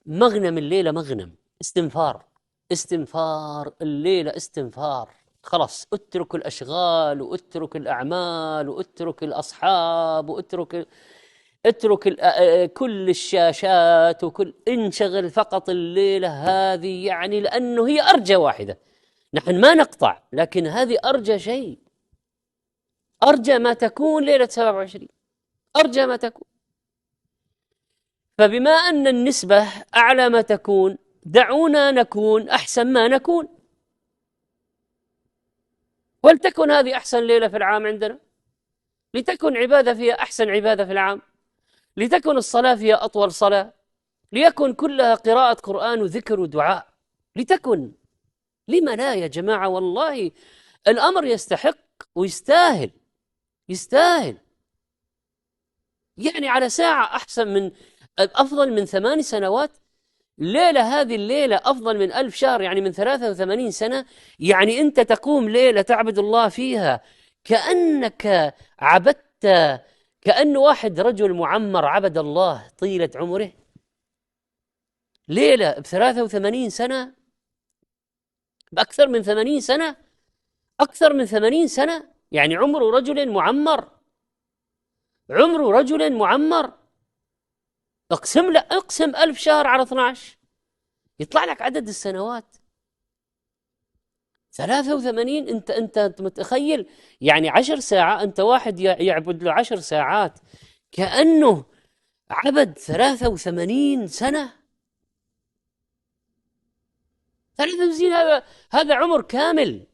مغنم الليلة، مغنم استنفار، استنفار الليلة، استنفار. خلاص اترك الأشغال واترك الأعمال واترك الأصحاب واترك كل الشاشات وكل، انشغل فقط الليلة هذه، لأنه هي أرجى واحدة. نحن ما نقطع، لكن هذه أرجى شيء، أرجى ما تكون ليلة 27، أرجى ما تكون. فبما أن النسبة أعلى ما تكون، دعونا نكون أحسن ما نكون، ولتكن هذه أحسن ليلة في العام عندنا، لتكن عبادة فيها أحسن عبادة في العام، لتكن الصلاة فيها أطول صلاة، ليكن كلها قراءة قرآن وذكر ودعاء، لتكن. لما لا يا جماعة؟ والله الأمر يستحق ويستاهل، يستاهل. على ساعة أحسن من، أفضل من 8 سنوات. ليلة هذه الليلة أفضل من 1000 شهر، يعني من 83 سنة. أنت تقوم ليلة تعبد الله فيها كأنك عبدت، كأن واحد رجل معمر عبد الله طيلة عمره. ليلة ب83 سنة، بأكثر من 80 سنة، أكثر من 80 سنة، يعني عمر رجل معمر، عمر رجل معمر. اقسم له، اقسم 1000 شهر على 12 يطلع لك عدد السنوات 83. أنت متخيل؟ 10 ساعات، أنت واحد يعبد له 10 ساعات كأنه عبد 83 سنة. 83 هذا عمر كامل،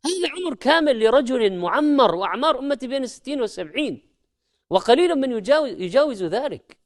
هذا عمر كامل لرجل معمر، وأعمار أمتي بين 60 و70، وقليل من يجاوز ذلك.